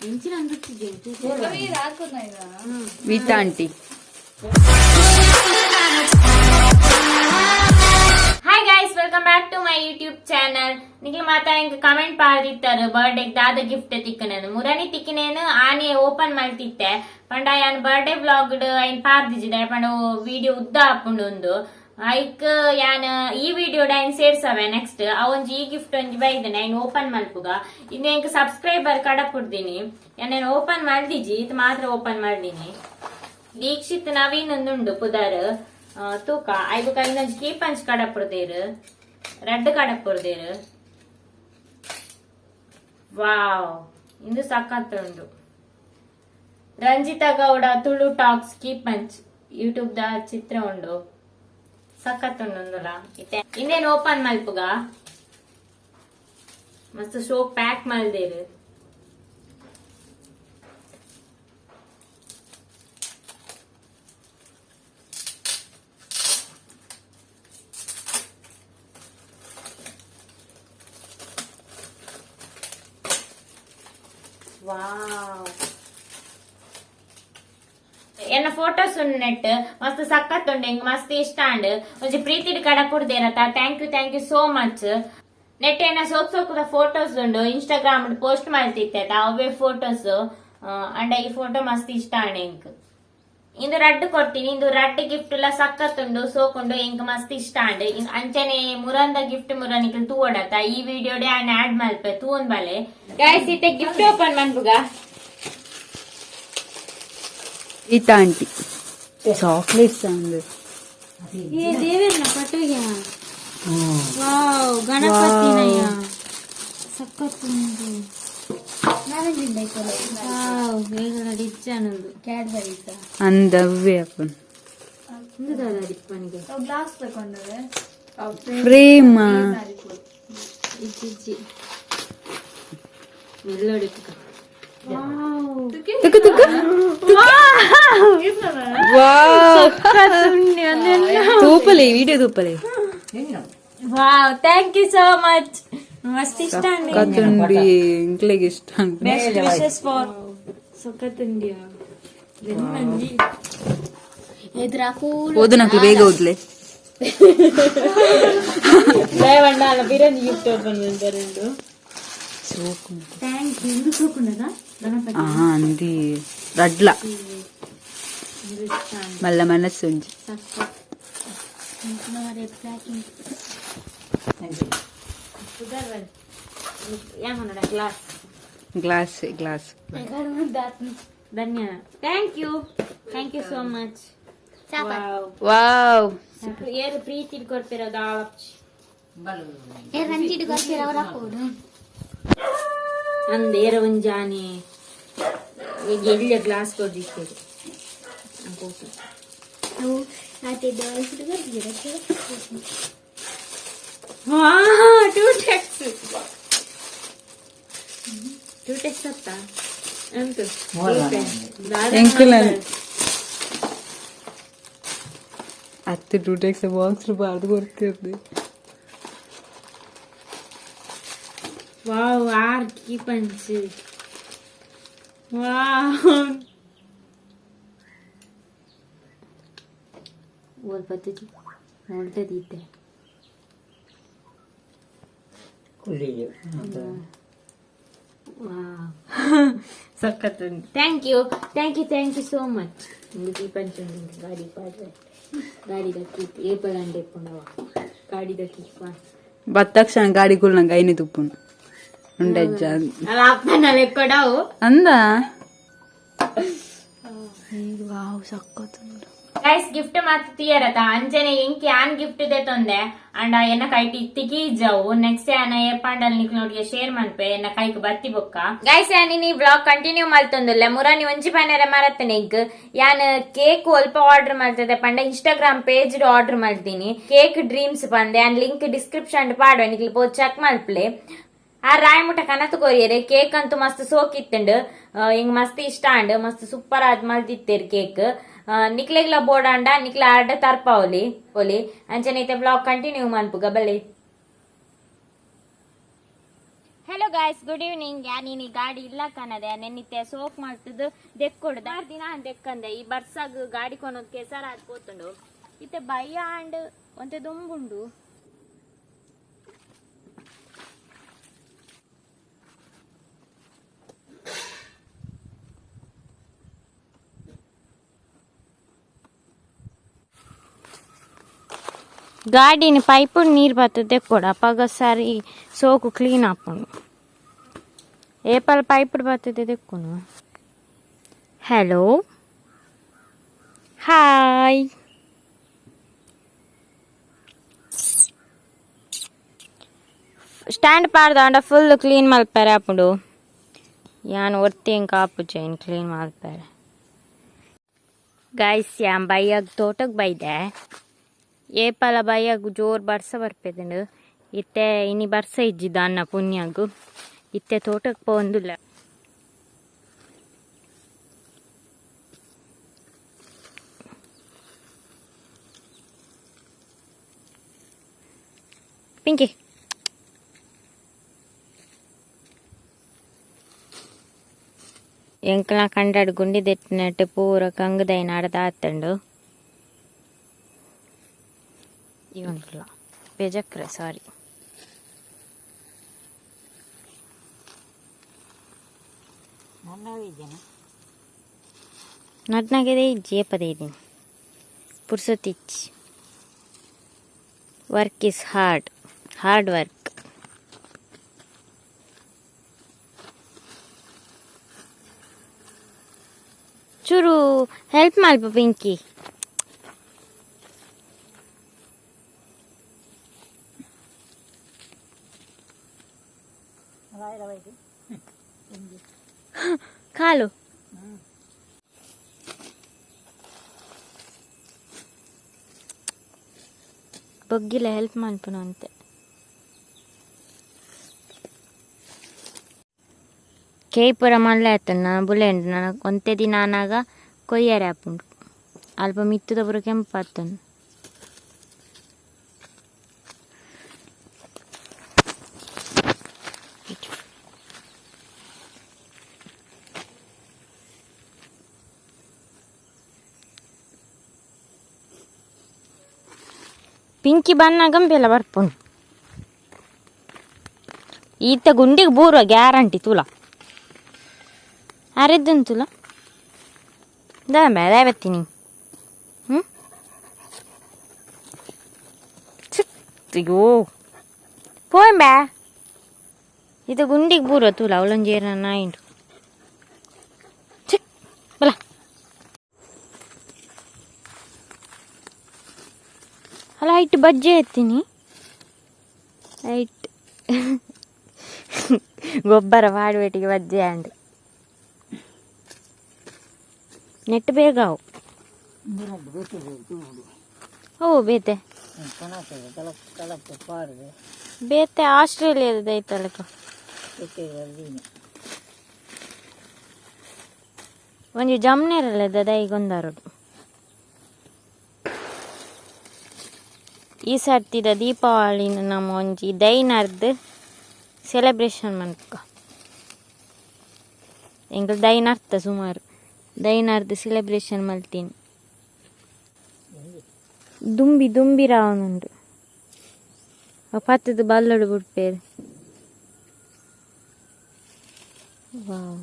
Vita aunty. Hi guys, welcome back to my YouTube channel. ನಿಕ್ಲು ಮಾತಾ ಎಂಕ್ comment ಪಾಡ್ದಿತ್ತಾರೆ, birthday ದಾದ gift ತಿಕ್ಕನೇನು. ಮುರನಿ ತಿಕ್ಕಿನೇನು, ಆನೆ open ಮಲ್ತಿತ್ತೆ. ಪಂಡ ಯಾನ್ ಬರ್ಡೇ ವ್ಲಾಗ್ ಐನ್ ಪಾರ್ದಿಜಿದೆ, ಪಂಡ ವಿಡಿಯೋ ಉದ್ದ ಆಪುಂಡು ಒಂದು. ಐಕ್ ಯಾನ್ ಈ ವಿಡಿಯೋ ಐನ್ ಸೇರ್ಸವೆ. ನೆಕ್ಸ್ಟ್ ಅವೊಂಜಿ ಈ ಗಿಫ್ಟ್ ಒಂಜಿ ಬೈದನೆ, ಐನ್ ಓಪನ್ ಮಲ್ಪುಗ. ಇನ್ನು ಎಂಕ್ ಸಬ್ಸ್ಕ್ರೈಬರ್ ಕಡಪುಡ್ದಿನಿ. ಯಾನ್ ಓಪನ್ ಮಲ್ದಿಜಿ, ಇದು ಮಾತ್ರ ಓಪನ್ ಮಲ್ದಿನಿ. ದೀಕ್ಷಿತ್ ನವೀನ್ ಉಂಡು ಪುದರ್. ತೂಕ ಐಬುಕ ಇನ್ನೊಂಜಿ ಕೀ ಪಂಚ್ ಕಡಪುಡ್ದೇರು, ರಡ್ಡ್ ಕಡಪುಡ್ದೇರು. ವಾವ್, ಇಂದು ಸಖತ್ ಉಂಡು. Ranjitha Gowda Tulu talks key punch YouTube the ಚಿತ್ರ ಉಂಡು. ಸಖತ್ ಉಂಡು ಉಂದುಲ. ಇತ್ತೆ ಇನ್ನೇನು ಓಪನ್ ಮಲ್ಪುಗ. ಮಸ್ತ್ ಶೋ ಪ್ಯಾಕ್ ಮಲ್ದೇರು. ವಾವ್, ಎನ್ನ ಫೋಟೋಸ್ ನೆಟ್ ಮಸ್ತ್ ಸಖತ್ ಉಂಡು. ಎಂಕ್ ಮಸ್ತ್ ಇಷ್ಟ ಅಂಡ್. ಒಂಜಿ ಪ್ರೀತಿಡ್ ಕಡಪುಡ್ದೇರತ. Thank you, thank you so much. ನೆಟ್ ಎನ್ನ ಸೋಕ್ ಸೋಕುದ ಫೋಟೋಸ್ ಉಂಡು. ಇನ್ಸ್ಟಾಗ್ರಾಮ್ ಪೋಸ್ಟ್ ಮಲ್ತಿತ್ತೆ ಅವೇ ಫೋಟೋಸ್. ಅಂಡ ಈ ಫೋಟೋ ಮಸ್ತ್ ಇಷ್ಟ ಅಂಡ್ ಎಂಕ್. ಇಂದು ರಡ್ಡ್ ಕೊಡ್ತೀನಿ. ಇಂದು ರಡ್ಡ್ ಗಿಫ್ಟ್ ಎಲ್ಲ ಸಖತ್ ಉಂಡು, ಸೋಕುಂಡು. ಎಂಕ್ ಮಸ್ತ್ ಇಷ್ಟ ಅಂಡ್. ಅಂಚನೆ ಮುರಂದ ಗಿಫ್ಟ್ ಮುರನಿಕಲ್ ತೂವಡತ. ಈ ವಿಡಿಯೋಡೆ ಆನ್ ಆಡ್ ಮಲ್ಪೆ, ತೂವನ್ ಬಲೆ. ಗೈಸ್, ಇತ್ತೆ ಗಿಫ್ಟ್ ಓಪನ್ ಮನ್ಪುಗ. ಗೀತಾ ಆಂಟಿ ಚಾಕ್ಲೇಟ್ಸ್ ಅಂದು. ಏ ದೇವೇರ್ನ ಪಟೋಗ್ಯ. ವಾವ್, ಗಣಪತಿನಯ್ಯ, ಸಖತ್ ಉಂಡು. ವಾವ್, ಬೇಗಲ ಡಿಚ್ಚಾನೊಂದು. ಅಂದವ್ವೆ ಅಪ್ಪನ್. ಇಂದು ದಾದ ದಿಪ್ಪನಿಗೆ? ಗ್ಲಾಸ್ ತಗೊಂಡವೆ. ಫ್ರೇಮ್. ಇಜ್ಜಿ, ಮೆಲ್ಲೋಡಿಪ್ಪುಗ. ವಾವ್. ತುಕು ತುಕು. ವಾವ್, ತೂಪಲೆ, video ತೂಪಲೆ. Wow, thank you so much. ಮಸ್ತ್ ಇಷ್ಟ ಅಂಡ್. ಸಖತ್ ಇಂಕ್ಲೆಗ್ ಇಷ್ಟ ಅಂತ. ಬೆಸ್ಟ್ ವಿಶಸ್ ಫಾರ್ ಸಖತ್ ಉಂಡಿಯ. ಓದು ನಕ್ಲು, ಬೇಗ ಓದ್ಲೆ. ದಯವಂಡ ಅಲ್ಲ, ಬಿರಿಯಾನಿ ಗಿಫ್ಟ್ ಓಪನ್ ಮಾಡ್ತಾರುಂಡು. Thank you. ಇಂದು ಸೋಕುಂಡದ ಗಣಪತಿ. ಆ ಅಂದಿ ರಡ್ಲ ಮಲ್ಲ ಮನಸ್ಸು ಒಂಜಿ. ಸಖತ್. Glass. Glass, glass. Dhanya. Thank you, thank you so much. Wow. ಏರು ಪ್ರೀತಿ ಕೊಡ್ತಿರೋ ದಾಳಪ್ಚಿ ಅಂದ ಏರ ಒಂಜಾನೆ ಎಳ್ಳೆ ಗ್ಲಾಸ್ ಕೊಡ್ದಿತ್ತೇವೆ. ಟೂ ಟೆಕ್ಸ್, ಟೂ ಟೆಕ್ಸ್ ಅತ್ತ ಅಂತು. ಎಂಕುಲ ಅತ್ತೆ ಟೂ ಟೆಕ್ಸ್ ಬಾಕ್ಸ್ ಬಾರ್ದು ಕೊಡ್ತಿರ್ದೆ. ವಾವ್, ಆರ್ ಕೀ ಪಂಚ್. ವಾವ್, ಓಲ್ ಪತ್ತುಜಿ ನೋಡ್ತದಿತ್ತೆ. ವಾವ್, ಸಖತ್. Thank you, thank you, thank you so much. ಇಂದು ಕೀ ಪಂಚ್ ಉಂಡು. ಗಾಡಿ ಪಾಡ್ರೆ, ಗಾಡಿ ದಕ್ಕಿ ಏಪಲ್ ಅಂಡೆ ಪುಂಡವ ಗಾಡಿ ದಕ್ಕಿ. ಬತ್ತಕ್ಷಣ ಗಾಡಿ ನಂಗೆ ಐನೆ ತುಪ್ಪುನು ಉಂಡಜ್ಜ. ಅಲ್ಲ, ಅಪ್ಪನ ಲೆಕ್ಕಡವು. ಅಂದ. ವಾವ್, ಸಖತ್ ಉಂಡು. ಗೈಸ್, ಗಿಫ್ಟ್ ಮಾತ್ರ ತೀಯರತ. ಅಂಚನೆ ಎಂಕ್ ಯಾನ್ ಗಿಫ್ಟ್ ದೆ ತೊಂದೆ ಅಂಡ ಎನ್ನ ಕೈಟ್ ಇತ್ತಿಗೆ ಇಜ್ಜವು. ನೆಕ್ಸ್ಟ್ ಯಾನ ಏಪಾಂಡಲ್ ನಿಕ್ಲ್ ನೋಡಿಗೆ ಶೇರ್ ಮನ್ಪೆ, ಎನ್ನ ಕೈಕ್ ಬತ್ತಿ ಬೊಕ್ಕ. ಗೈಸ್, ಯಾನ್ ಇನಿ ವ್ಲಾಗ್ ಕಂಟಿನ್ಯೂ ಮಲ್ತೊಂದುಲ್ಲೆ. ಮುರಾನಿ ಒಂಜಿ ಪನೆರೆ ಮರತ್ತನೆ ಎಂಕ್. ಯಾನ್ ಕೇಕ್ ಒಲ್ಪ ಆರ್ಡರ್ ಮಲ್ತದೆ ಪಂಡ, ಇನ್ಸ್ಟಾಗ್ರಾಮ್ ಪೇಜ್ ಆರ್ಡರ್ ಮಲ್ತೀನಿ, ಕೇಕ್ ಡ್ರೀಮ್ಸ್ ಪಂದೆ. ಯಾನ್ ಲಿಂಕ್ ಡಿಸ್ಕ್ರಿಪ್ಷನ್ ಪಾಡುವೆ, ನಿಕ್ಲ್ ಪೋ ಚೆಕ್ ಮಲ್ಪ್ಲೆ. ಆ ರಾಯಮುಟ ಕನತ್ ಕೊರಿಯರೆ. ಕೇಕ್ ಅಂತೂ ಮಸ್ತ್ ಸೋಕಿತ್ತುಂಡು. ಇಂಗ್ ಮಸ್ತ್ ಇಷ್ಟ ಅಂಡ್. ಮಸ್ತ್ ಸೂಪರ್ ಆದ್ ಮಲ್ತಿತ್ತೇರ್ ಕೇಕ್. ನಿಕ್ಲೆಗ್ಲ ಬೋಡಾಂಡ ನಿಕ್ಲ ಆರ್ಡ ತರ್ಪಾವಲಿ ಒಲಿ. ಅಂಚನೆ ಇತ್ತೆ ವ್ಲಾಗ್ ಕಂಟಿನ್ಯೂ ಮನ್ಪುಗ ಬಲೆ. Hello guys, good evening. ಯಾನೀನಿ ಗಾಡಿ ಇಲ್ಲ ಕಾಣದೆ ನೆನ್ನಿತ್ತೆ ಸೋಕ್ ಮಾಡ್ತದ್ದು ದೆಕ್ಕೊಡು ದಾರ್ ದಿನ ದೆಕ್ಕಂದೆ ಈ ಬರ್ಸಾಗ ಗಾಡಿ ಕೊನೋದ್ ಕೆಸರ ಆದ್ ಪೋತುಂಡು. ಇತ್ತೆ ಬಯ್ಯ ಆಂಡ್ ಒಂತೆ ದೊಂಬುಂಡು. ಗಾಡಿನ ಪೈಪು ನೀರು ಬರ್ತದೆ ಕೊಡ ಅಪಗ ಸರಿ ಸೋಕು ಕ್ಲೀನ್ ಆಪುಂಡು. ಏಪಲ್ ಪೈಪ್ ಬರ್ತದೆ ದೆಕ್ಕುನು. ಹಲೋ, ಹಾಯ್, ಸ್ಟ್ಯಾಂಡ್ ಪಾಡ್ದಾಂಡ ಫುಲ್ ಕ್ಲೀನ್ ಮಲ್ಪೆರೆ ಆಪುಂಡು. ಯಾನ್ ಒರ್ತಿ ಎಂಕ್ ಆಪುಜೆ ಇನ್ ಕ್ಲೀನ್ ಮಲ್ಪೆರೆ. ಗಾಯ್ಸ್, ಯಾನ್ ಬಯ್ಯಗ್ ತೋಟಗ್ ಬೈದೆ. ಏಪಲ ಬಯ್ಯಗ್ ಜೋರ್ ಬರ್ಸ ಬರ್ಪೆದುಂಡು. ಇತ್ತೆ ಇನಿ ಬರ್ಸ ಇಜ್ಜಿ ದಾನ್ನ ಪುಣ್ಯಗು. ಇತ್ತೆ ತೋಟಕ್ ಪೋವೊಂದುಲ್ಲ. ಪಿಂಕಿ ಎಂಕ್ಲ ಕಂಡಾಡ್ ಗುಂಡಿ ದೆಟ್ಟಿನಟ್ಟು ಪೂರ ಕಂಗುದೈನ ಅರ್ಧ ಆತುಂಡು. ಇವಂಕ್ಲ ಬೇಜಕ್ರೆ ಸಾರಿ. ನಡ್ನಾಗಿದೆ ಇಜ್ಜಿ ಏಪದ ಇದೀನಿ ಪುರ್ಸೊತ್ತಿಜ್ಜಿ. Work is hard, hard work. ಚೂರು ಹೆಲ್ಪ್ ಮಲ್ಪ ಪಿಂಕಿ. ಕಾಲು ಬೊಗ್ಗಿಲ ಹೆಲ್ಪ್ ಮಲ್ಪುನು ಅಂತೆ. ಕೇಪುರ ಮಲ್ಲೆ ಆತುಂಡು ನನ ಬುಲೆಂಡು ನನ ಒಂತೆ ದಿನ ಆನಗ ಕೊಯ್ಯರೆ ಆಪುಂಡು. ಅಲ್ಪ ಮಿತ್ತುದ ಪೂರ ಕೆಂಪಾತುಂಡು. ಪಿಂಕಿ ಬನ್ನಾಗ ಬೆಲ್ಲ ಬರ್ಪುಂಡು. ಈತ ಗುಂಡಿಗೆ ಬೂರುವ ಗ್ಯಾರಂಟಿ ತೂಲ ಅರೆದ್ದುಂತುಲ ದಾಯ ಬತ್ತೀನಿ. ಹ್ಞೂ ಅಯ್ಯೋ ಪೋಂಬೆ ಇದು ಗುಂಡಿಗೆ ಬೂರುವ ತೂಲ ಅವಳೊಂಜೇರ ನಾಯಿಂಡು ಚಿಕ್ ಬಲ. ಅಲ್ಲ ಹೈಟ್ ಬಜ್ಜೆ ಎತ್ತೀನಿ. ಹೈಟ್ ಗೊಬ್ಬರ ಮಾಡಬೇಟಿಗೆ ಬಜ್ಜೆ ಆಂಡ್ ನೆಟ್ ಬೇಗ ಅವು. ಓ ಬೇತೆ ಬೇತೆ ಆಸ್ಟ್ರೇಲಿಯಾದ ಐತಲಕ ಒಂಜಿ ಜಮ್ನೇರಲ್ಲ ದೈಗೊಂದಾರುಡು. ಈ ಸರ್ತಿದ ದೀಪಾವಳಿನ ನಮ್ಮ ಒಂಜಿ ದೈನರ್ದ್ ಸೆಲೆಬ್ರೇಷನ್ ಮನ್ಪುಗ. ಎಂಕುಲು ದೈನರ್ಥ ಸುಮಾರು ದೈನರ್ದ್ ಸೆಲೆಬ್ರೇಷನ್ ಮಲ್ತೀನಿ. ದುಂಬಿ ದುಂಬಿ ರಾವನುಂಡು ಪತ್ತದ ಬಲ್ಲೊಡು ಬುಡ್ಪೇರು. ವಾವ್.